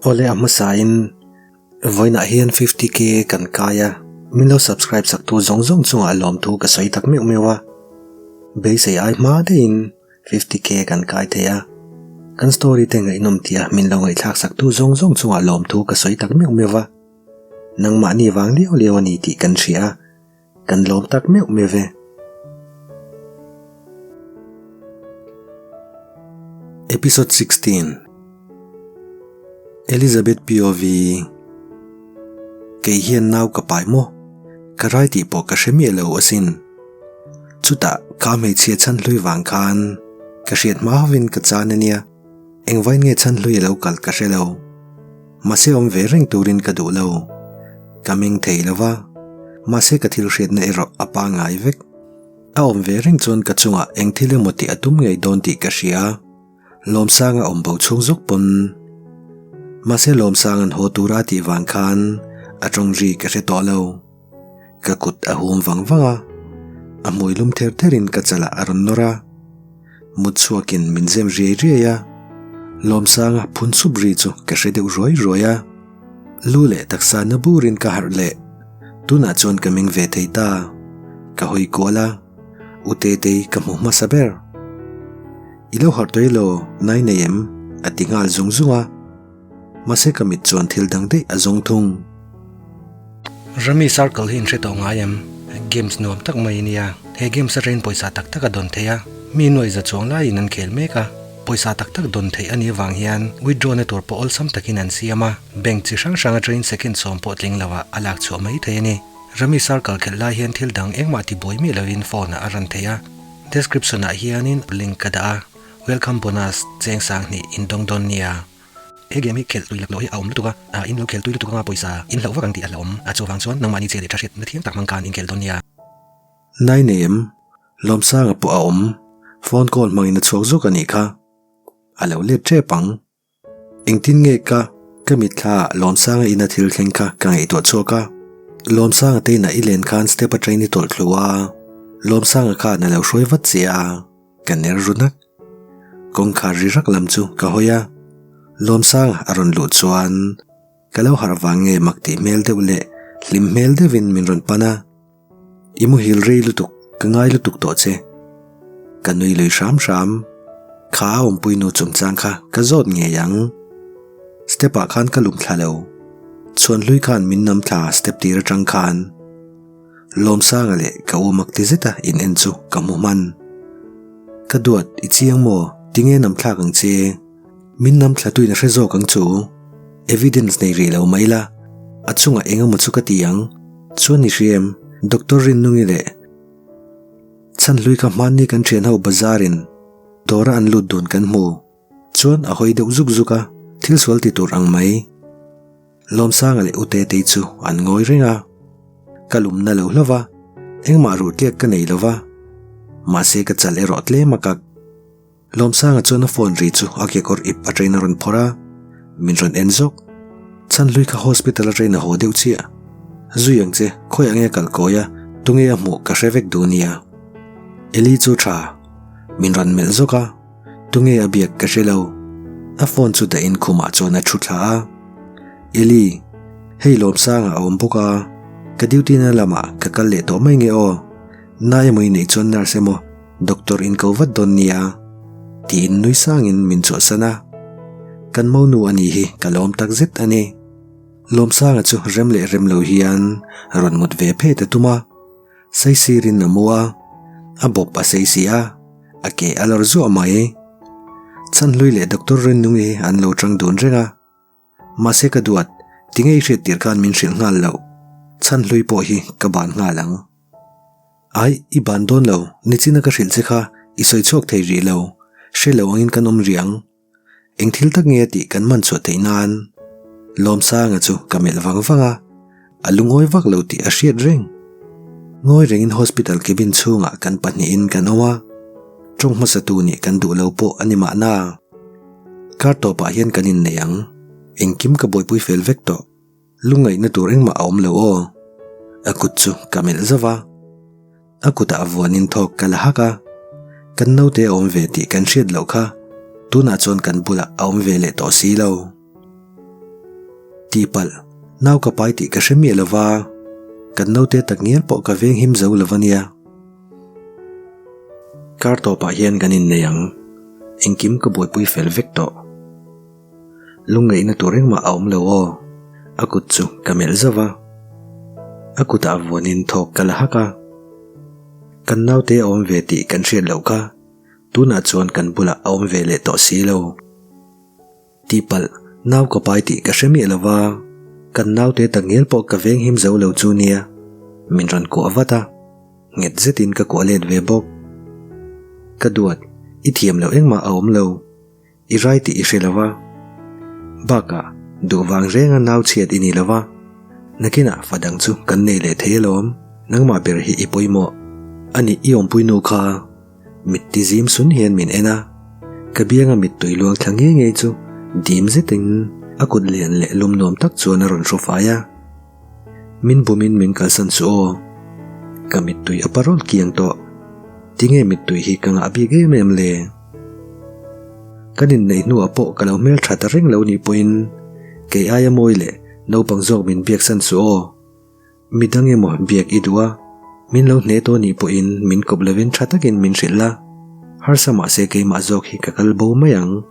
Awle a hmasain vawiinah hian 50k kan kai a, min lo subscribe sak tu zawng zawng chungah lawmthu ka sawi tak meuh meuh a, beisei ai hma deuhin 50k kan kai thei a, kan story te ngaihnawm tia min lo ngaihthlak sak tu zawng zawng chungah lawmthu ka sawi tak meuh meuh a, nangmahni vang liau liau a ni tih kan hria a. Kan lawm tak meuh meuh ve. Episode 16 Elizabeth POV Kei hian nau ka pai maw? Ka rai tih pawh ka hre miah lo asin. Chutah ka hmeichhia chhan hlui vang khan ka hriat hma hovin ka chan ania. Engvain nge chhan hlui a lo kal ka hre lo. Mahse awm ve reng turin ka duh lo. Ka meng thei lo va, mahse ka thil hriatna erawh a pangngai vek. A awm ve reng chuan ka chungah eng thil emaw tih a tum ngei dawn tih ka hria. Lawmsanga awm bo chhung zawk pawn. Mahse Lawmsanga'n haw tura a tih vang khan a tawng ri ka hre tawh lo. Ka kut a hum vang vang a, a hmui lum ther therin ka chalah a rawn nawr a. Mut chhuakin min zem riai riai a, Lawmsanga phun sup ri chu ka hre deuh ruai ruai a. Lu leh taksa na burin ka harh leh, tunah chuan ka meng ve thei ta. Ka hawi kual a, U Tetei ka hmu hmasa ber. I lo harh tawih lo, nai nei em? a ti nghal zung zung a. Mahse ka mit chuan thil dang daih a zawng thung. Rummy Circle hi in hre tawh ngai em? Games nuam tak mai a nia. He games atangin pawisa tak tak a dawn theih a, mi nuaih za chuang laiin an khel mek a. Pawisa tak tak dawn theih a nih avang hian withdraw na tur pawh awlsam takin an siam a, bank chi hrang hrang atangin second sawm pawh tling lovah a lak chhuah mai thei a ni. Rummy Circle khelh lai hian thil dang engmah ti buai miah lovin phone ah a run theih a. Description ah hianin link ka dah a. Welcome bonus cheng sang hnih in dawng dawn nia. He game hi khelh tui lak loh hi a awm lutuk a, a in lo khel tui lutuk anga pawisa in hlauh vak ang tih a hlauhawm. A chuvang chuan nangmahni che leh tha hriat na thiam tak hmang khan in khel dawn nia. Nai nei em? Lawmsanga pawh a awm. Phone call hmangin a chhuak zawk a nih kha. A lo let tep ang. Engtin nge ka ka mitthla ah Lawmsanga ina thil thleng kha ka ngaihtuah chhuak a. Lawmsanga te inah i len khan step atangin i tawlh thlu a. Lawmsanga khan a lo hruai vat che a. Ka ner ru nak. Kawngkhar ri rak lam chu ka hawi a, Lawmsanga a rawn luh chuan ka lo harh vang nge mak tih hmel deuh leh hlim hmel deuhin min rawn pan a, I muhil rei lutuk, ka ngai lutuk tawh che. Ka nui lui hram hram, kha a awmpui nu chungchang kha ka zawt ngei ang. Step ah khan ka lum thla lo, chhuanhlui khan min nam thla step tir atang khan. Lawmsanga leh ka u mak ti zeta in en chu ka hmu hman. Ka duat, i chiang maw? Tinge nam thlak ang che? Min nam thla tuin a hre zawk ang chu. Evidence nei rih lo mai la, a chungah eng emaw chu ka ti ang. Chuan i hria em? Doctor Rinnungi leh Chhanhlui kha hmanni kan thian ho bazar in dawra an lut dun kan hmu. Chuan a hawi deuh zuk zuk a, thil sual ti tur ang mai. Lawmsanga leh U Tetei chu an ngawi reng a, ka lumna lo hlauh va, engmah ruh tliak ka nei lo va, mahse ka chal erawh tlem a kak. Lawmsanga chuan a phone ri chu a kekawr ip atangin a rawn phawrh a, min rawn en zawk. Chhanhlui kha hospital atangin a haw deuh chiah. Zui ang che, khawiah nge kal kawi a, tunge a hmuh ka hre vek duh nia. Eli chu tha, min rawn melh zawk a. Tunge a biak ka hre lo. A phone chu dahin khumah chuan a thu thla a. Eli, hei Lawmsanga a awm bawk a, ka duty na lamah ka kal leh tawh mai nge aw. Na emaw i neih chuan nurse emaw doctor in ko vat dawn nia. Tiin nui sangin min chhuahsan a. Kan monu a ni hi ka lawm tak zet a ni. Lawmsanga chu rem leh rem lo hian rawn mut ve phet a tum a. Saisirin a mu a, a bawp a sei si a, a ke a lawr zuah mai. Chhanhlui leh Doctor Rinnungi an lo tang dun reng a. Mahse ka duat, tinge i hriat tir khan min hrilh nghal loh. Chhanhlui pawh hi ka ban nghal ang. Ai, i ban dawn lo, nichina ka hrilh che kha i sawi chhuak thei rih lo, hre lo angin kan awm rih ang. Eng thil tak nge tih kan man chhuah theih nan Lawmsanga chu ka melh vang vang a, a lungawi vak lo tih a hriat reng. Ngawi rengin hospital cabin chhungah kan pahnihin kan awm a, tawng hmasa tu nih kan duh lo pawh a ni mahna. Kar tawpah hian kan innei ang, engkim ka buaipui fel vek tawh. Lungngaihna tur engmah a awm lo aw. A kut chu ka melh zauh a. A kutah vuanin thawk ka la hak a. Kan naute a awm ve tih kan hriat loh kha tunah chuan kan bulah a awm ve leh tawh si lo. Tihpalh, nau ka pai tih ka hre miah lo va, kan naute takngial pawh ka veng him zo lo va nia. Kar tawpah hian kan innei ang, engkim ka buaipui fel vek tawh. Lungngaihna tur engmah a awm lo aw, a kut chu ka melh zauh va. A kutah vuanin thawk ka la hak a. Kan naute a awm ve tih kan hriat loh kha, tunah chuan kan bulah a awm ve leh tawh si lo. Tihpalh, nau ka pai tih ka hre miah lo va, kan naute takngial pawh ka veng him zo lo chu nia, min rawn kuah vat a, nghet zetin ka kuah let ve bawk. Ka duat, i thiam loh engmah a awm lo. I rai tih i hre lo va. Bakah, duh vang renga nau chhiat i ni lo va. Nakinah fa dang chu kan nei leh thei alawm, nangmah ber hi i pawimawh. A nih i awmpui nu kha. Mitti zim sun hian min en a, ka bianga mittui luang thla ngei ngei chu dim zetin a kut lian leh lum nuam tak chuan a rawn hru fai a. Min bumin min kalsan suh aw. Ka mittui a parawl kiang tawh. Tinge mittui hi ka ngah bik em em le? Kan inneih hnuah pawh ka lo hmeltha ta reng lo nih pawhin kei aia mawi leh naupang zawk min biaksan suh aw. Midang emaw biak i duh a, min lo hne tawh nih pawhin min kawp lovin tha takin min hrilh la, harsa mahse keimah zawk hi ka kal bo mai ang.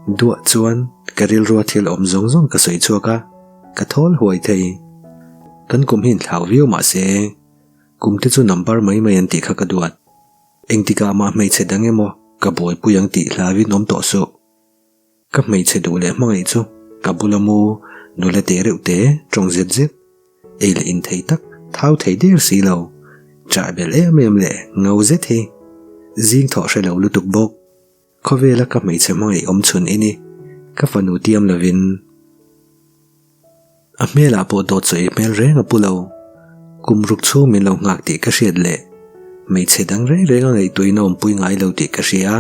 Duah chuan ka rilrua thil awm zawng zawng ka sawi chhuak a, ka thawl huai thei. Kan kum hi inthlau viau mahse, kum te chu number mai mai an tih kha ka duat. Engtikah mah hmeichhe dang emaw ka buaipui ang tih hlauin awm tawh suh. Ka hmeichhe duh leh hmangaih chu ka bula mu nula te reuh te tawng zet zet, ei leh in thei tak, thau thei der si lo, chah belh em em leh ngau zet hi zing thawh hre lo lutuk bawk. Khawvela ka hmeichhe hmangaih awm chhun i ni, ka fanu tiam lovin. A hmelah pawh dawt sawi hmel reng a pu lo. Kum ruk chhung min lo nghak tih ka hriat leh hmeichhe dang reng reng a ngaihtuahin a awmpui ngai lo tih ka hria.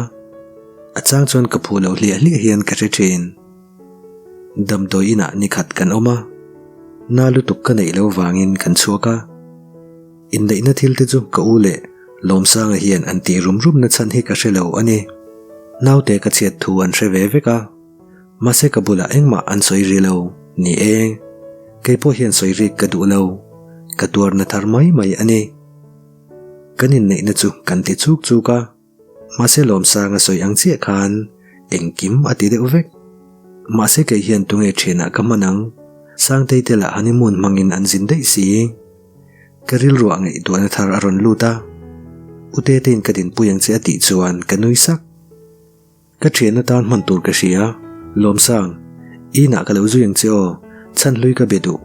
A chang chuan ka phu lo hliah hliah hian ka hre thin. Damdawi inah nikhat kan awm a, na lutuk ka neih lo vangin kan chhuak a. Inneihna thil te chu ka u leh Lawmsanga hian an tih rum rum na chhan hi ka hre lo a ni. Naute ka chhiat thu an hre ve vek a. Mahse ka bulah engmah an sawi ri lo, ni e, kei pawh hian sawi rik ka duh lo, ka tuarna thar mai mai a ni. Kan inneihna chu kan ti chuk chuk a, mahse Lawmsanga sawi ang chiah khan engkim a ti deuh vek. Mahse kei hian tunge thianah ka hman ang, Sangtei te lah honeymoon hmangin an zin daih si. Ka rilruah ngaihtuahna thar a rawn lut a, U Tetein ka dinpui ang che a tih chuan ka nui sak. Ka thian atan hman tur ka hria, Lawmsang, inah ka lo zui ang che aw, chhan hlui ka be duh.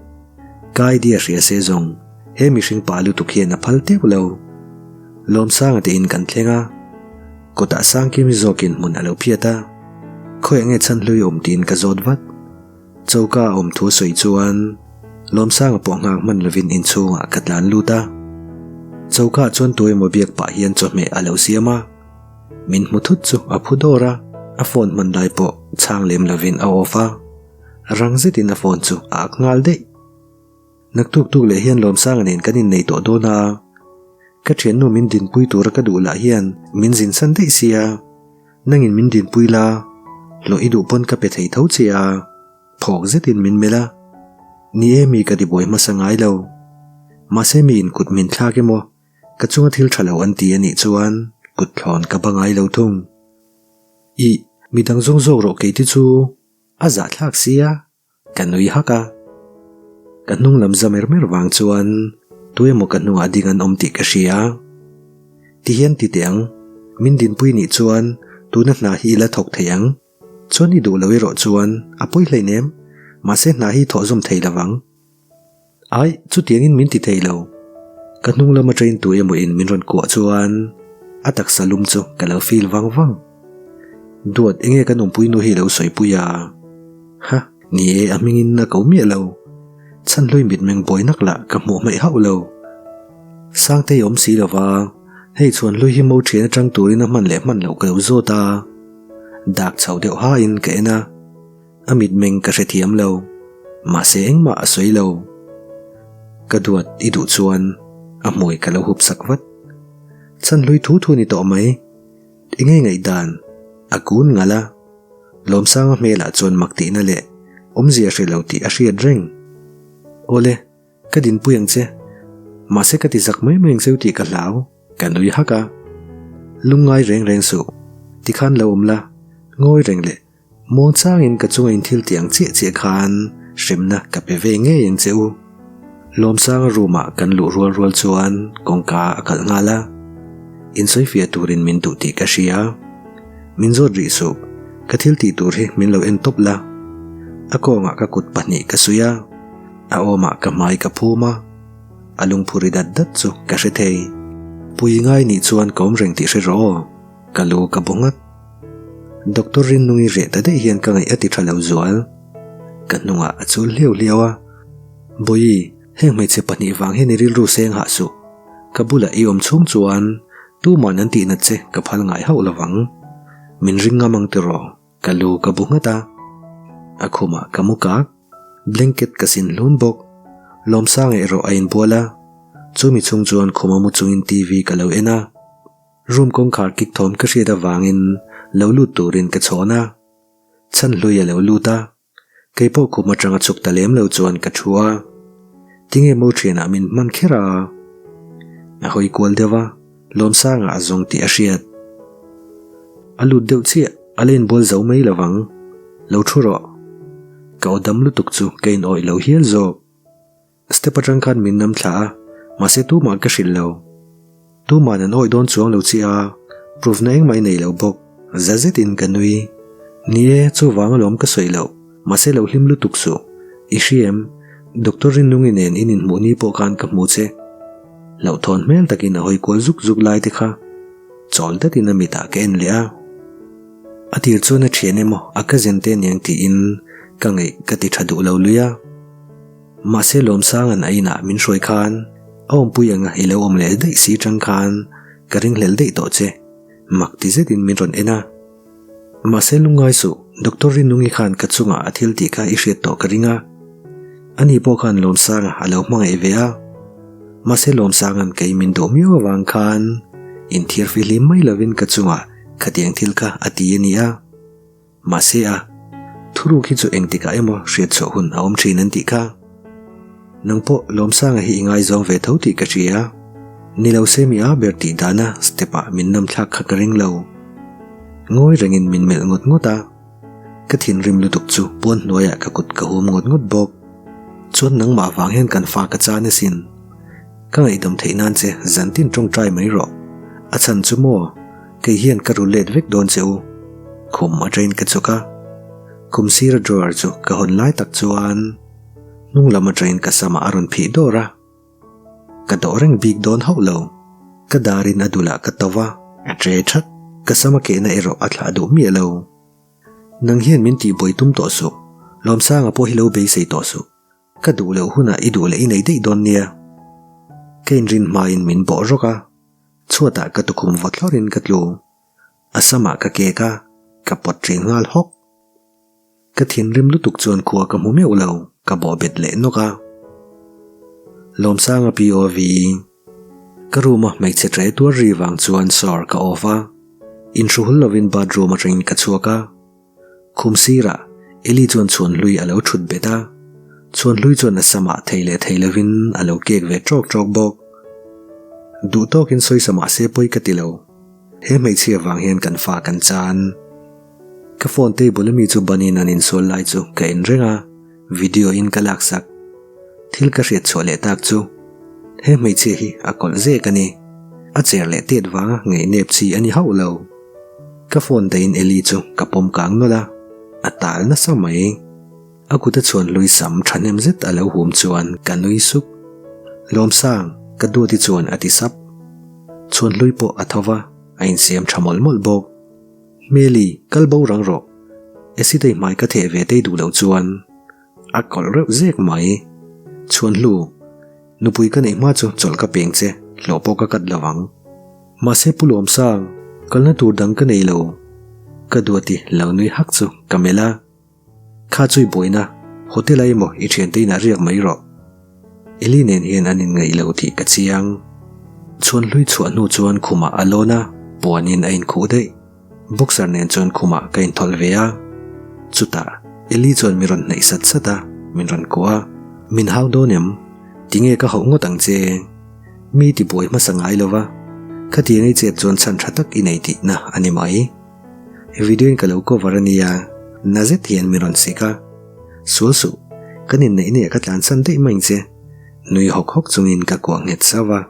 Ka idea hria se zawng, he mihring pa lutuk hian a phal teuh lo. Lawmsanga te in kan thleng a, kawtah Sangkimi zawkin hmun a lo phiat a, khawiah nge chhan hlui awm tiin ka zawt vat. Choka a awm thu sawi chuan Lawmsanga pawh nghak hman lovin inchhungah ka tlan lut a, choka ah chuan tuemaw biak pah hian chawhmeh a lo siam a. Min hmu thut chu a phu dawr a, a phone hman lai pawh chhang lem lovin a off a, rang zetin a phone chu a ak nghal daih. Naktuk tuk leh hian Lawmsanga nen kan innei tawh dawn a, ka thiannu min dinpui tura ka duh lah hian min zinsan daih sia, nangin min dinpui la, hlawh i duh pawn ka pe thei tho che a, phawk zetin min melh a. Ni e mi ka tibuai hmasa ngai lo, mahse miin kut min thlak emaw Ka chunga thil tha lo an ti a nih chuan kut thlawn ka ba ngai lo thung. Ih, midang zawng zawk rawh kei te chu a zahthlak sia, ka nui hak a. Ka hnung lam za mer mer vang chuan tuemaw ka hnungah ding an awm tih ka hria. Tihian ti teh ang, min dinpui nih chuan tuna hna hi i la thawk thei ang. Chuan i duh lo erawh chuan a pawi hleinem, mahse hna hi thawh zawm thei lovang. Ai, chutiangin min ti thei lo. Ka hnung lama train tu emaw in min rawn kuah chuan a taksa lum chu ka lo feel vang vang. Duat, enge kan awmpui nu hi lo sawipui a? Ha, ni e, a hmingin a ko miah lo. Chhanhlui mitmeng buai nak lah ka hmuh hmaih hauh lo. Sangtei awm si lova, hei chhuanhlui hi mo thian atang turin a hman leh hman loh ka lo zawt a. Dak chho deuh hain ka en a. A mitmeng ka hrethiam lo, mahse engmah a sawi lo. Ka duat i duh chuan a hmui ka lo hup sak vat. Chhanhlui thu thu ni tawh mai. Enge ngaihdan? A kun ngalh a. Lawmsanga hmelah chuan mak tihna leh Awmzia hre lo tih a hriat reng. Awle, ka dinpui ang che. Mahse ka ti zak mai mai ang cheu tih ka hlau. Ka nui hak a. Lungngai reng reng suh. Tikhan lo awm la, ngawi reng leh. Muangchangin ka chunga in thil tih ang chiah chiah khan hremna ka pe ve ngei ang che u. Lawmsanga room ah kan luh rual rual chuan kawngka a kalh nghal a. Insawifiah turin min duh tih ka hria. Min zawt rih suh, ka thil tih tur hi min lo en tawp la. A kawngah ka kut pahnih ka suih a, a awmah ka hmai ka phum a, a lungphu ri dat dat chu ka hre thei. Pui ngai nih chuan ka awm reng tih hre rawh aw. Ka lu ka bu nghat. Doctor Rinnungi reh ta daih hian ka ngaih a ti tha lo zual. Ka hnungah a chul hliau hliau a. Bawihi, heng hmeichhe pahnih vang hian i rilru seng hah suh. Ka bulah i awm chhung chuan tuman an tihnat che ka phal ngai hauh lovang. Min ring ngam ang tiraw? Ka lu ka bu nghat a. A khumah ka mu kak. Blanket ka sin hlun bawk. Lawmsanga erawh a inbual a. Chumi chhung chuan khuma mu chungin TV ka lo en a. Room kawngkhar kik thawm ka hriat avangin lo lut turin ka chhawn a. Chhan hlui a lo lut a. Kei pawh khum atanga chhuk ta lem lo chuan ka thu a. Tinge mo thianah min hman kher a? A hawi kual deuh a, Lawmsanga a zawng tih a hriat. A lut deuh chiah, a la inbual zo mai lovang. Lo thu rawh. Ka aw dam lutuk chu ka inawih lo hial zawk. Step atang khan min nam thla a, mahse tumah ka hrilh lo. Tuman an awih dawn chuang lo chi a, proof na engmah i nei lo bawk. Za zetin ka nui. Ni e, chuvang alawm ka sawi loh, mahse lo hlim lutuk suh. I hria em? Doctor Rinnungi nen in inhmuh ni pawh khan ka hmu che. Hlauhthawn hmel takin a hawi kual zuk zuk lai te kha chawl datin a mitah ka en leh a. A tir chuan a thian emaw a cousin te aniang tiin ka ngaih ka ti tha duh lo lui a. Mahse Lawmsanga'n a inah min hruai khan a awmpui anga i lo awm leh daih si chang khan ka ringhlel daih tawh che, mak ti zetin min rawn en a. Mahse lungngai suh, Doctor Rinungi khan ka chungah a thil tih kha i hriat tawh ka ring a. Ani pawh khan Lawmsanga a lo hmangaih ve a. Mahse Lawmsanga'n kei min duh miau avang khan inthiar fihlim mai lovin ka chungah khatiang thil kha a ti a ni a. Mahse a, thuruk hi chu engtikah emaw hriat chhuah hun a awm thin an tih kha. Nang pawh Lawmsanga hi i ngaizawng ve tho tih ka hria. Ni lo se mi a ber tih dana step ah min nam thlak kha ka ring lo. Ngawi rengin min melh ngawt ngawt a. Ka thinrim lutuk chu puan hnuaiah ka kut ka hum ngawt ngawt bawk. Chuan nangmah vang hian kan fa ka chan asin. Ka ngaihdam theih nan che zantin tawngtai mai rawh. A chhan chu maw? Kei hian ka ru let vek dawn che u. Khum atangin ka chhuk a, khum sira drawer chu ka hawn lai tak chuan hnung lam atangin ka samah a rawn phih dawr a. Ka dawh reng bik dawn hauh lo. Ka darin a dulah ka to va, a tre that. Ka sama kehna erawh a thlah duh miah lo. Nang hian min tihbuai tum tawh suh. Lawmsanga pawh hi lo beisei tawh suh. Ka duh loh hunah i duh leh i nei daih dawn nia. Ka inrin hmain min bawh rawk a. Chhuatah ka tukhum vawt hlawrin ka tlu. A samah ka kek a, ka pawt ṭin nghal hawk. Ka thinrim lutuk chuan khua ka hmu meuh lo, ka bawh bet leh nawk a. Lawmsanga POV. Ka room a hmeichhe ṭe tuar ri vang chuan shower ka off a. Inhruhul lovin bathroom aṭangin ka chhuak a. Khum sirah Eli chuan chhuanhlui a lo thut bet a, chhuanhlui chuan a samah thei leh thei lovin a lo kek ve ṭawk ṭawk bawk. Duh tawkin sawisa mah se pawi ka ti lo. He hmeichhia vang hian kan fa kan chan. Ka phone table ami chu banin an insual lai chu ka en reng a, video in ka laksak. Thil ka hriat chhuah leh tak chu he hmeichhia hi a kawlh zek a ni. A cher leh tet vanga ngeihnep chi a ni hauh lo. Ka phone dahin Eli chu ka pawm kang nawlh a, a tal nasa mai. A kut a chhuan hlui sam thahnem zet a lo hum chuan ka nui sup. Lawmsang, ka duati chuan a ti sap. Chhuan hlui pawh a tho va, a insiam tha mawlh mawlh bawk. Hmeli, kal bo rang rawh. Esitei hmai ka theh ve tei duh loh chuan a kawlh reuh zek mai. Chhuan hlu, nupui ka neih hma chu chawlh ka peng che, hlawh pawh ka kat lo ang. Mahse Pu Lawmsang, kalna tur dang ka nei lo. Ka duati lo nui hak chu ka melh a. Kha chu i buaina, hotel ah emaw i thiante inah riak mai rawh. Eli nen hian an inngaih lo tih ka chiang. Chhuan hlui chhuah hnu chuan khumah a lawn a, puanin a inkhuh daih. Boxer nen chuan khumah ka inthawlh ve a. Chutah. Eli chuan min rawn hnaih sat sat a, min rawn kuah a, Min hau dawn em? Tinge ka hauh ngawt ang che? Mi tibuai hmasa ngai lo va, khatiang i chet chuan chhan tha tak i nei tihna a ni mai. Video in ka lo cover a nia, na zet hian min rawn sik a. Sual suh, kan inneih nia ka tlansan daih mai ang che, nui hawk hawk chungin ka kuah nghet sauh a.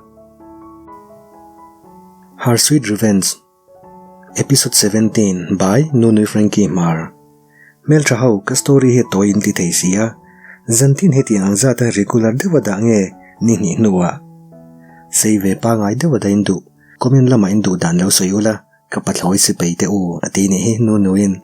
Her Sweet Revenge Episode 17 by Nunui Frankie Hmar Hmeltha ho ka story hi a tawi in ti thei si a, zantin hetiang ang zata regular deuha dah nge ni hnih hnuah sei ve pangai deuha dah in duh comment lamah in duh dan lo sawi ula ka pathlawi sipei te u a ti nih hi Nunuiin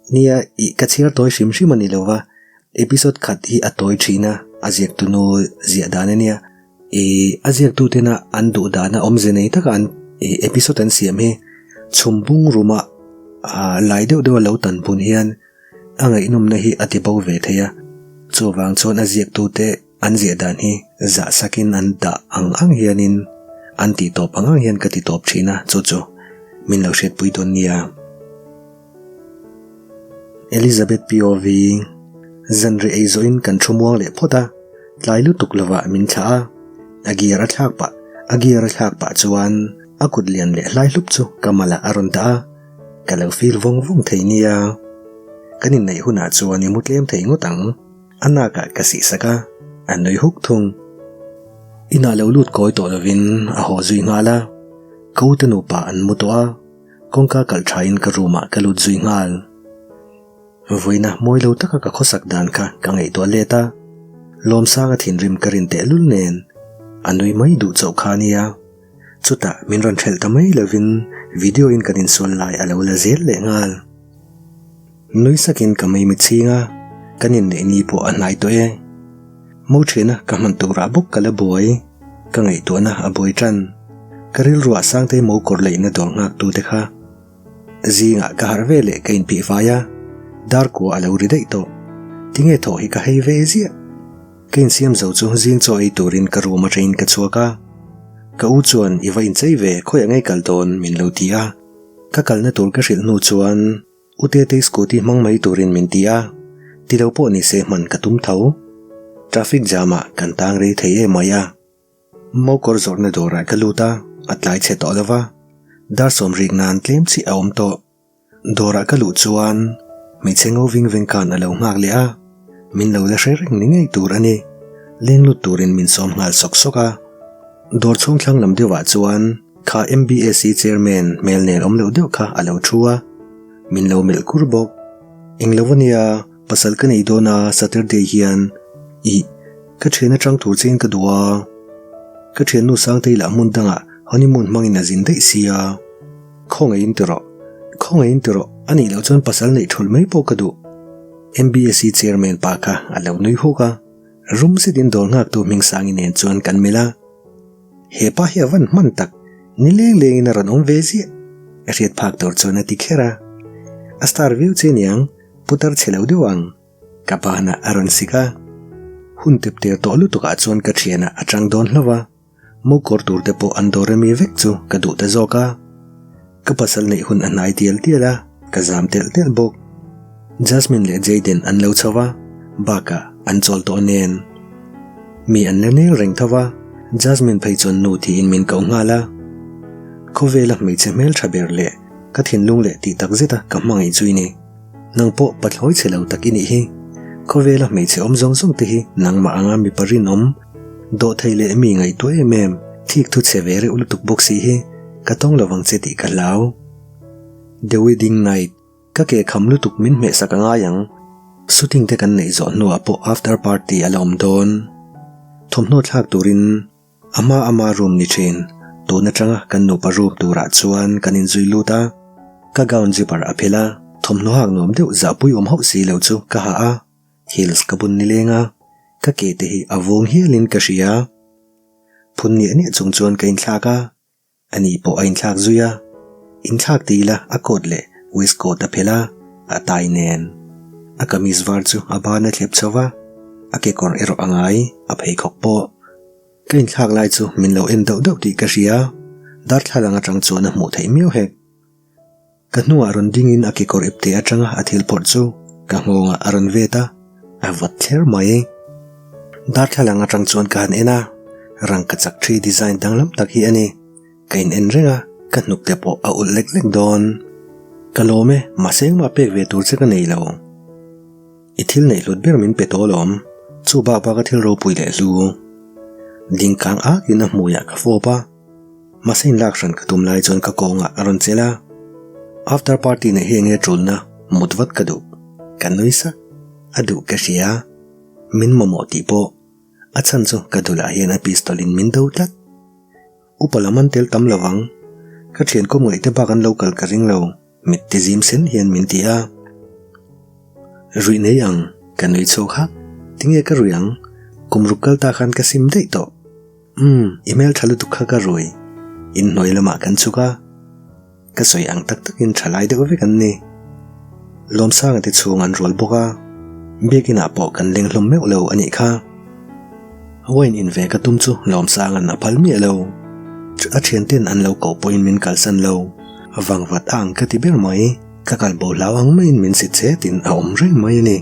Nia ih ka chhiar tawi hrim hrim a ni lo va, episode khat hi a tawi thin a, a ziaktu nu ziah dan a nia. Ih a ziaktu tena an duh dana awmze nei taka an ih episode an siam hi chhum bung ruma ah lai deuh deuha lo tan bun hian a ngaihnawmna hi a ti bo ve thei a, chuvang chuan a ziaktu te an ziah dan hi zah sakin an dah ang ang hianin an tih tawp ang ang hian ka ti tawp thin a, chu chu min lo hriatpui dawn nia. Elizabeth POV, Zanri ei zawhin kan thu muang leh phawt a, tlai lutuk lovah min thlah a, a gear a thlak pah a gear a thlak pah chuan a kut lian leh hlai hlup chu ka malah a rawn dah a, ka lo feel vawng vawng thei nia. Kan inneih hunah chuan i mu tlem thei ngawt ang, a nakah ka sihsak a, a nui huk thung. Inah lo lut kawi tawh lovin a haw zui nghal a, ka ute nupa an mu tawh a. Kawngka kalh thain ka room ah ka lut zui nghal. Vawiina mawi lo taka ka khawsak dan kha ka ngaihtuah let a, Lawmsanga thinrim ka rin tehlul nen a nui mai duh chauh kha ania. Chutah min rawn hrelh ta mai lovin video in kan insual lai a lo la zel leh nghal. Nui sakin ka mei mitchhing a, kan inneih ni pawh a hnai tawh e. Mo thiana ka hman turah bawk ka la buai, ka ngaihtuahna a buai tan. Ka rilruah Sangtei mo kawr leihna dawr nghak tute kha. Zingah ka harh ve leh ka inphih fai a, dar kua a lo ri daih tawh. Tinge thawh hi ka hei ve ziah. Ka insiam zo chu zing chaw ei turin ka room atangin ka chhuak a. Ka u chuan i va inchei ve khawiah ngei kal dawn min lo ti a. Ka kalna tur ka hrilh hnu chuan U Tetei scooty hmang mai turin min ti a, ti lo pawh ni se hman ka tum tho. Traffic jam ah kan tang rei thei em mai a. Mokawr zawrhna dawrah ka lut a, a tlai chhe tawh lo va, dar sawmrik nan tlem chiah a awm tawh. Dawrah ka luh chuan hmeichhe ngo ving veng khan a lo nghak leh a, min lo la hre reng ni ngei tur a ni. Leng lut turin min sawm nghal sawk sawk a. Dawr chhung thlang lam deuhah chuan Kha MBSC chairman hmel nen awm loh deuh kha a lo thu a, min lo melh kur bawk. Eng lo ania, pasal ka nei dawn a Saturday hian. Ih, ka thian atang tur chein ka duh a. Ka thiannu Sangtei lah hmun dangah honeymoon hmangin a zin daih sia. Khawngaihin ti rawh, khawngaihin ti rawh, a nih loh chuan pasal neih thul mai pawh ka duh. MBSC chairman pa kha a lo nui huk a, rum zetin dawr nghaktu Hmingsangi nen chuan kan melh a. He pa hi a van hman tak, ni leng lengin a rawn awm ve ziah. A hriat phak tur chuan a ti kher a. A star viau che niang, putar chhe lo deuh ang. Ka banah a rawn sik a. Hun tep ter tawh lutukah chuan ka thianah a chang dawn hlauh a. Mo kawr tur te pawh an dawr ami vek chu ka duh ta zawk a. Ka pasal neih hun a hnai tial tial a, ka zam telh telh bawk. Jasmine leh Jayden an lo chho va, bakah an chawl tawh nen. Mi an la nel reng tho va, Jasmine phei chuan nu tiin min koh nghal a. Khawvela hmeichhe hmeltha ber leh ka thinlung leh tih tak zeta ka hmangaih chu i ni. Nang pawh pathlawi chhe lo tak i nih hi. Khawvela hmeichhe awm zawng zawng te hi nangmah anga mipa rinawm, dawhthei leh mi ngaihtuah em em, thik thu chhe ve reuh lutuk bawk si hi ka tawng lo vang che tih ka hlau. The Wedding Night, Ka ke kham lutuk min hmehsak a ngai ang. Shooting te kan neih zawh hnuah pawh after party a la awm dawn. Thawmhnaw thlak turin A hma ama room ni thin, tun atanga kan nupa room turah chuan kan inzui lut a. Ka gown zipper a phelh a, thawmhnaw hak nuam deuh zahpui awm hauh si lo chu ka ha a, heels ka bun nileng a, ka ke te hi a vawng hialin ka hria. Phun niah niah chung chuan ka inthlak a. Ani pawh a inthlak zui a, inthlak ti ila a coat leh waistcoat a phelh a, a tie nen. A kamis var chu a ban a thlep chho va, a kekawr erawh a ngai, a pheikhawk pawh. Ka inthlak lai chu min lo en deuh deuh tih ka hria, darthlalang atang chuan a hmuh theih miau hek. Ka hnungah rawn dingin a kekawr ipte atanga a thil phawrh chu. Ka nghawngah a rawn vet a, a vawt thler mai. Darthlalang atang chuan ka han en a, rangkachak thi design danglam tak hi a ni. Ka in en reng a, ka hnuk te pawh a ulh lek lek dawn. Ka lawm e, mahse engmah pek ve tur che ka nei lo. I thil neih hlut ber min pe tawh alawm, chu bak bak a thil ropui leh hlu. Ding kang ak in a hmuiah ka fawp a, mahse in lak hran ka tum lai chuan ka kawngah a rawn chelh a. After party neih hi enge tulna, mut vat ka duh. Ka nui sak, a duh ka hria, min mamawh tih pawh a chhan chu ka dulah hian a pistol in min do tlat. Upa lam an tel tam lovang, ka thian kawm ngaih te bak an lo kal ka ring lo. Mit ti zim sen hian min ti a. Ruih nei ang, ka nui chhuak hak. Tinge ka rui ang? Kum ruk kal ta khan ka sim daih tawh. Umm, i hmel tha lutuk kha ka rui. Inhnuai lamah kan chhuk a. Ka sawi ang tak takin tha lai deuh vek an ni. Lawmsanga te chhung an rual bawk a. Biakinah pawh kan leng hlawm meuh lo a nih kha. Wine in ve ka tum chu Lawmsanga'n a phal miah lo. A thianten an lo koh pawhin min kalsan lo. Vangvat a ang ka ti ber mai. Ka kal bo hlau ang maiin min si chetin a awm reng mai a ni.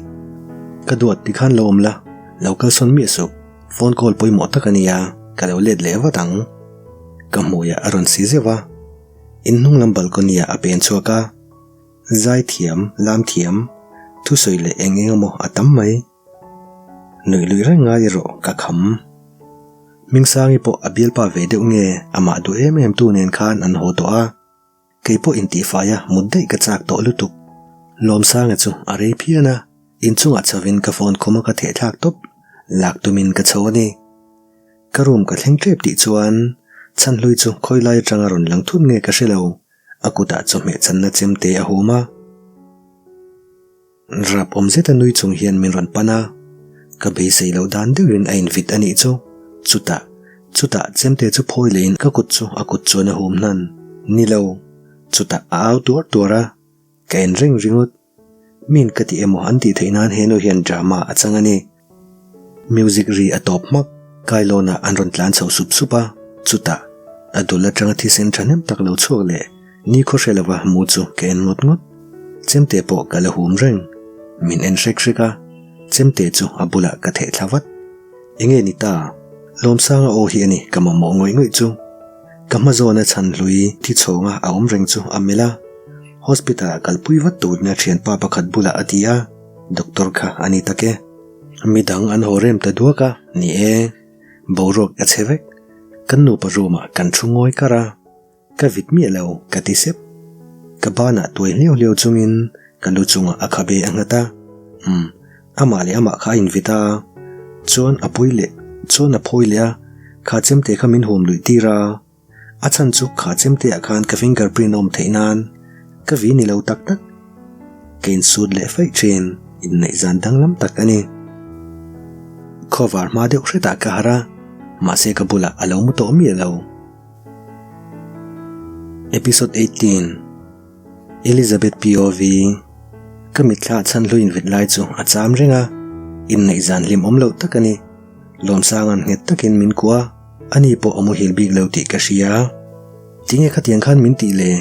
Ka duat ti khan lo awm la, lo kalsawn miah suh. Phone call pawimawh tak a nia, ka lo let leh vat ang. Ka hmuiah a rawn si zeuh a. Inhnung lam balcony ah a pen chhuak a. Zai thiam, lam thiam, thusawi leh eng eng emaw a tam mai. Nuih luih reng ngai erawh ka kham. Hmingsangi pawh a bialpa ve deuh nge amah duh em em tu nen khan an haw tawh a. Kei pawh intihfai a mut daih ka chak tawh lutuk. Lawmsanga chu a rei phian a, inchungah chhovin ka phone khum a ka thehthlak tawp lak tumin ka chho a ni. Ka room ka thleng tep tih chuan Chhanhlui chu khawilai atanga rawn lang thut nge ka hre lo, a kutah chawhmeh channa chemte a hum a. Rap awm zeta nui chung hian min rawn pan a, ka beisei loh dan deuhin a invit a nih chu. Chutah, chutah chemte chu phawi lehin ka kut chu a kut chuan a hum hnan. Ni lo. Chutah a au tuar tuar a, ka en reng ringawt. Min ka ti emaw an tih theih nan henu hian drama a chang a ni. Music ri a tawp hmak, kailawnah an rawn tlan chho sup sup a, chutah a dul atanga thisen thahnem tak lo chhuak leh nikhaw hre lova mu chu ka en ngawt ngawt. Chemte pawh ka la hum reng. Min en hrek hrek a, chemte chu a bulah ka theh thla vat. Enge ni ta? Lawmsanga aw hi a ni ka mamawh ngawih ngawih chu. Ka hma zawna chhan hlui thi chhawnga a awm reng chu a melh a, hospital ah kalpui vat turin a thianpa pakhat bulah a ti a, doctor kha a ni tak e. Midang an haw rem ta duak a, ni e, boruak a chhe vek. Kan nupa room ah kan thu ngawi kar a, ka vit miah lo ka ti sep. Ka banah tuai hliau hliau chungin ka lu chungah a khabe a nghat a, umm, amah leh amah kha a invit a, chuan a pui leh, chuan a phawi leh a, kha chemte kha min hum luih tir a. A chhan chu kha chemte ah khan ka finger print a awm theih nan ka vi ni lo tak tak. Ka insut leh faih thin, inneih zan danglam tak a ni. Khawvar hma deuh hretah ka harh a, mahse ka bulah a lo mu tawh miah lo. Episode 18 Elizabeth POV Ka mitthla chhan hlu invit lai chu a cham reng a, inneih zan hlim awm loh tak a ni. Lawmsanga'n nghet takin min kuah a, ani pawh a muhil bik lo tih ka hria. Tinge khatiang khan min tih le?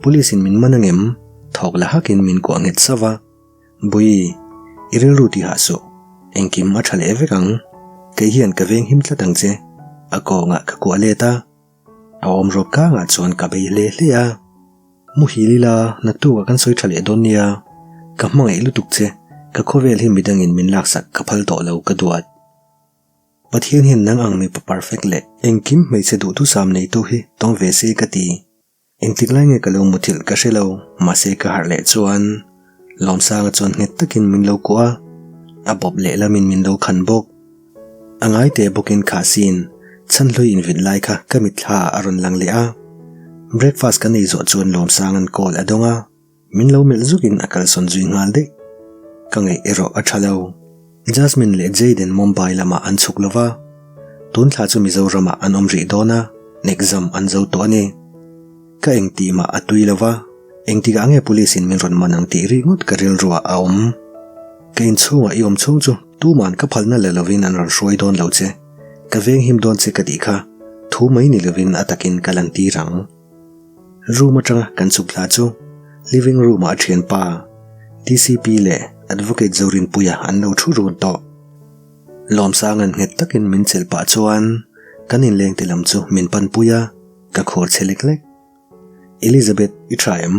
Police in min man angem? Thawk la hakin min kuah nghet sauh a. Bui, i rilru tih hah suh. Engkim a tha leh vek ang. Kei hian ka veng him tlat ang che. A kawngah ka kuah let a. A awm rawp kangah chuan ka bei hle hle a. Muhil ila, naktukah kan sawi tha leh dawn nia. Ka hmangaih lutuk che, ka khawvel hi midangin min laksak ka phal tawh lo ka duat. Pathian hian nang ang mipa perfect leh engkim hmeichhe duhthusam neitu hi tawng ve se ka ti. Engtik lai nge ka lo muthilh ka hre lo, mahse ka harh leh chuan Lawmsanga chuan nghet takin min lo kuah a, a bawp lehlamin min lo khan bawk. A ngai teh bawkin kha sin, chhanhlui invit lai kha ka mitthla ah a rawn lang leh a. Breakfast kan ei zawh chuan Lawmsanga'n call a dawng a, min lo melh zukin a kalsawn zui nghal daih. Ka ngaih erawh a tha lo. Jasmine leh Jayden Mumbai lamah an chhuk lo va, tun thla chu Mizoramah an awm rih dawn a, exam an zo tawh a ni. Ka engtih mah a tui lo va, engtikah nge police in min rawn man ang tih ringawt ka rilruah a awm. Ka inchhungah i awm chhung chu tuman ka phalna la lovin an rawn hruai dawn lo che, ka venghim dawn che ka tih kha thu mai ni lovin a takin ka lantir ang. Room atanga kan chhuk thla chu living room ah a thianpa DCP leh Advocate Zorinpuia an lo thu run tawh. Lawmsanga'n nghet takin min chelh pah chuan kan inleng te lam chu min panpui a, ka khur che lek lek. Elizabeth, i tha em?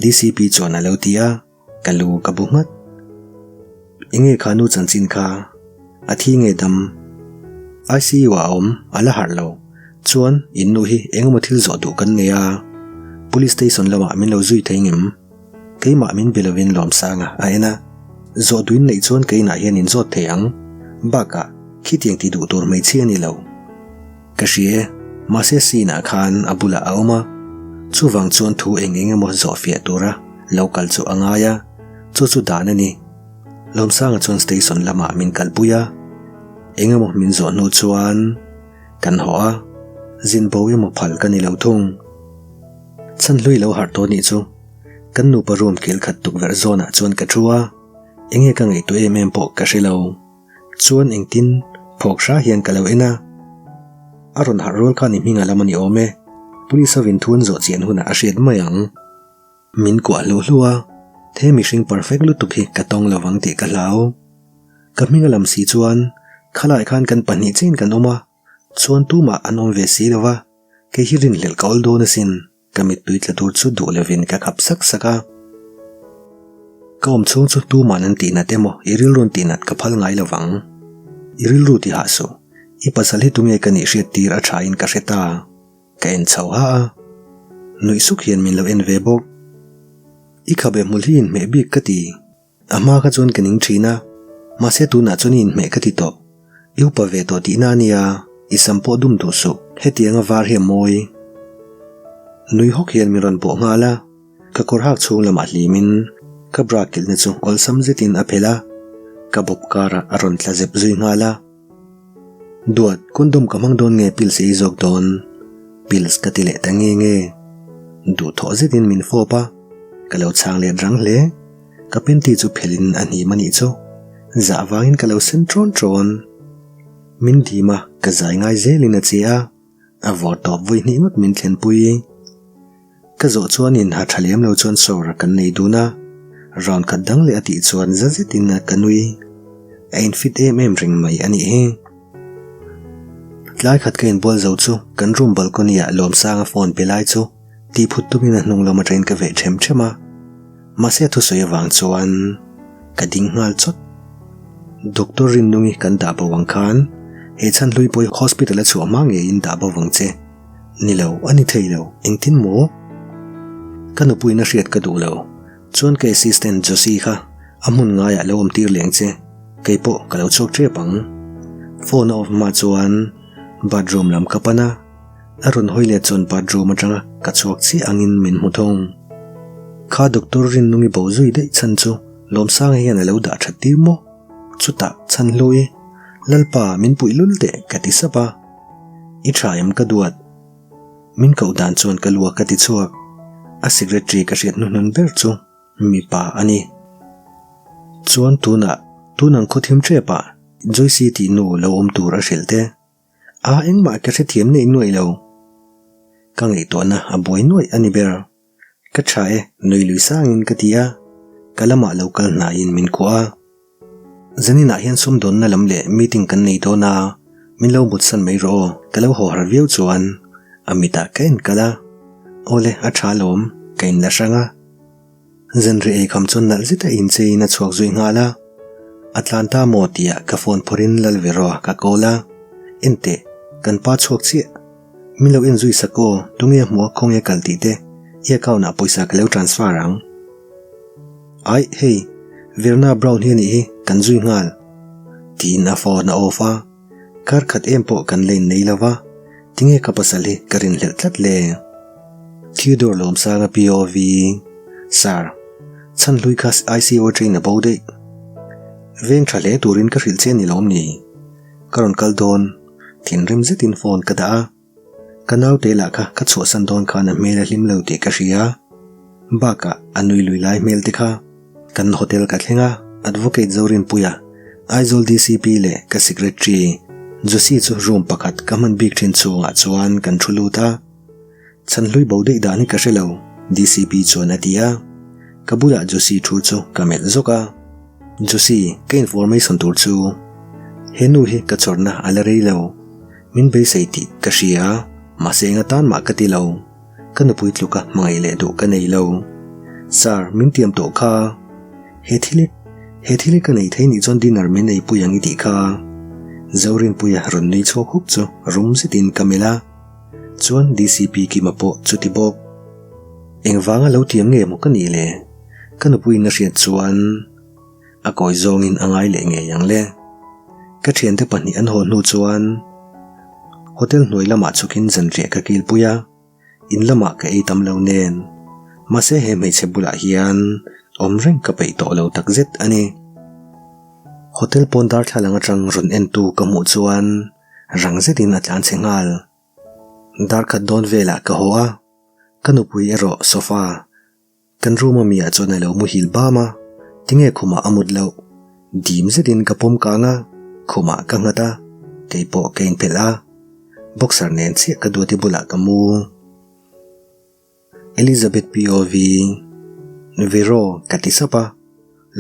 DCP chuan a lo ti a, ka lu ka bu nghat. Enge kha nu chanchin kha? A thi nge dam? ICU ah a awm, a la harh lo. Chuan, in nu hi engemaw thil zawh duh kan nei a, Police station lamah min lo zui thei ngem? Keimah min be lovin Lawmsanga a en a, zawh duin neih chuan keinah hian in zawt thei ang. Bakah, khitiang ti duh tur hmeichhia a ni lo. Ka hria e, mahse scene ah khan a bulah a awm a, chuvang chuan thu eng eng emaw zawh fiah tura lo kal chu a ngai a, chu chu dan a ni. Lawmsanga chuan station lamah min kalpui a, eng emaw min zawh hnu chuan kan haw a, zin bo emaw phal ka ni lo thung. Chhan hlui lo harh tawh nih chu kan nupa room kil khat tukverh zawnah chuan ka thu a, enge ka ngaihtuah em em pawh ka hre lo. Chuan engtin phawk hra hian ka lo en a, a rawn harh rual khan i hming a lam a ni awm e, police hovin thu an zawh chian hunah a hriat mai ang. Min kuah hlu hlu a, he mihring perfect lutuk hi ka tawng lovang tih ka hlau. Ka hming a lam si chuan khalai khan kan pahnih chiin kan awm a, chuan tumah an awm ve si lova, kei hi rinhlelh ka awl dawn asin. Ka mittui tla tur chu duh lovin ka khap sak sak a. Ka awm chhung chu tuman an tihnat emaw i rilru an tihnat ka phal ngai lovang. I rilru ti hah suh. I pasal hi tunge ka nih hriat tir a tha in ka hre ta. Ka en chho ha a. Nuih suk hian min lo en ve bawk. I khabe hmul hi inhmeh bik ka ti. A hma kha chuan ka ning thin a, mahse tunah chuan i inhmeh ka ti tawh. I upa ve tawh tihna a nia, i sam pawh dum duh suh, hetianga var hi a mawi. Nui hawk hian min rawn bawh nghal a, ka kawr hak chhung lamah hlimin ka bra kilhna chu awlsam zetin a phelh a, ka bawp karah a rawn tla zep zui nghal a. Duat, condom ka hmang dawn nge pills ei zawk dawn? Pills ka ti leh ta nge nge. Duhthawh zetin min fawp a, ka lo chhang let rang hle. Ka panty chu phelhin a hnim a nih chu. Zah vangin ka lo sen ṭawn ṭawn. Min dim a, ka zai ngai zelin a che a, a vawr tawp vawi hnih ngawt min thlenpui. Ka zawh chuan in ha tha lem lo chuan shower kan nei dun a, round khat dang leh a tih chuan za zetin a ka nui. A in fit em em reng mai a nih hi. Tlai khat ka inbual zo chu kan room balcony ah Lawmsanga phone pe lai chu tih phut tumin a hnung lam atangin ka veh them them a. Mahse a thusawi avang chuan ka ding nghal chawt. Doctor Rinnungi kan dah bo ang khan he chhan hlui pawh hi hospital a chhuah hma ngeiin dah bo vang che. Ni lo, a ni thei lo, engtin maw? Ka nupuiin a hriat ka duh lo. Chuan ka assistant Josie kha a hmun ngaiah lo awm tir leng che, kei pawh ka lo chhuak tep ang. Phone a off hma chuan bathroom lam ka pan a, a rawn hawi let chuan bathroom atanga ka chhuak chiah angin min hmu thung. Kha doctor Rinnungi bo zui daih chhan chu Lawmsanga hian a lo dah that tir maw? Chutah chhan hlui, Lalpa min puih lul teh ka ti sap a. I tha em ka duat? Min koh dan chuan ka luak ka ti chhuak. A secretary ka hriat hnuhnun ber chu mipa a ni. Chuan tunah, tun ang khawthim tepah Joyce tih nu lo awm tur a hrilh te. A engmah ka hrethiam neih nuaih lo. Ka ngaihtuahna a buai nuaih a ni ber. Ka tha e, nui lui sangin ka ti a, ka lamah lo kal hnaiin min kuah a. Zaninah hian sumdawnna lam leh meeting kan nei dawn a, min lo mutsan mai rawh aw, ka lo haw har viau chuan a mitah ka en kal a. Awle, a tha alawm, ka inla hrang a. Zanri ei kham chuan nalh zeta incheiin a chhuak zui nghal a. A tlan ta maw tihah ka phone phawrhin Lalveroa ka call a, Enteh, kan pa chhuak chiah. Min lo en zui sak aw, tunge a hmuh a khawnge kal tih te, i account ah pawisa ka lo transfer ang. Aih, hei, Verna Brown hi a nih hi, kan zui nghal. Tiin a phone a off a, kar khat em pawh kan la innei lo va, tinge ka pasal hi ka rinhlelh tlat le? Theodore Lawmsanga POV, Sir, chhan hlui kha ICO train a bo daih. Veng tha hle turin ka hrilh che a ni lawm ni? Ka rawn kal dawn. Thinrim zetin phone ka dah a, ka naute lah kha ka chhuahsan dawn khan a hmel a hlim lo tih ka hria. Bakah a nui lui lai hmel te kha. Kan hotel ka thleng a, Advocate Zorinpuia, Aizawl DCP leh ka secretary Josie chu room pakhat ka hman bik thin chhungah chuan kan thu lut a. Chhan hlui bo daih dan hi ka hre lo, DCP chuan a ti a. Ka bulah Josie thu chu ka melh zawk a. Josie, ka information tur chu he nu hi ka chawrna a la rei lo. Min beisei tih ka hria, mahse eng atan mah ka ti lo. Ka nupui tluka hmangaih leh duh ka nei lo. Sir, min tiam tawh kha. He thil hi, he thil hi ka nei thei nih chuan dinner min ei pui ang i tih kha. Zorinpuia rawn nui chhuak huk chu rum zetin ka melh a. Chuan DCP Kima pawh chuti bawk. Engvanga lo tiam nge maw ka nih le? Ka nupuiin a hriat chuan a kawi zawngin a ngai leh ngei ang le. Ka thiante pahnih an haw hnu chuan hotel hnuai lamah chhukin zanriah ka kilpui a, in lamah ka ei tam lo nen. Mahse he hmeichhe bulah hian awm reng ka peih tawh lo takzet a ni. Hotel pawn darthlalang atang rawn entu ka hmuh chuan rang zetin a tlan chhe nghal. Darkhat dawn velah ka haw a, ka nupui erawh sofa Kan room a mi ah chuan a lo muhil bam a, tinge khumah a mut loh? Dim zetin ka pawm kang a, khumah ka nghat a, keipawh ka inphelh a, boxer nen chiah ka duati bulah ka mu. Elizabeth POV, Vero ka ti sap a,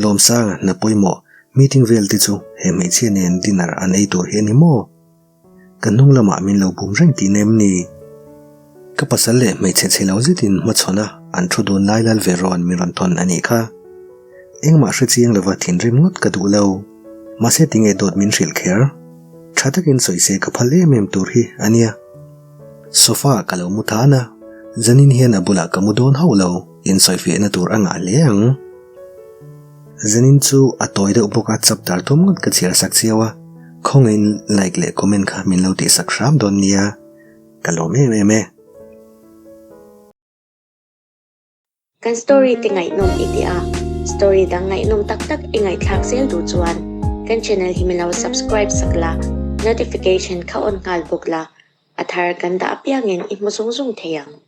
Lawmsanga hna pawimawh meeting vel te chu he hmeichhia nen dinner an ei tur hi a ni maw? Ka hnung lamah min lo bum reng tih nem ni? Ka pasal leh hmeichhe chhe lo zetin hmachhawn a an thu dun lai lal ve rawn min rawn thawn a nih kha. Engmah hre chiang lova thinrim ngawt ka duh lo. Mahse tinge dawt min hrilh kher? Tha takin sawi se ka phal em em tur hi a nia. Sofa ah ka lo mu than a, zanin hian a bulah ka mu dawn hauh lo, insawifiahna tur a ngah hle ang. Zanin chu a tawi deuh bawk a chapter thum ngawt ka chhiar sak chiau a, khawngaihin like leh comment kha min lo tihsak hram dawn nia, ka lawm em em e. Kan story te ngaihnawm i ti a, story dang ngaihnawm tak tak i ngaihthlak zel duh chuan kan channel hi min lo subscribe sak la, notification kha on nghal bawk la, a thar kan dah apiangin i hmu zung zung thei ang.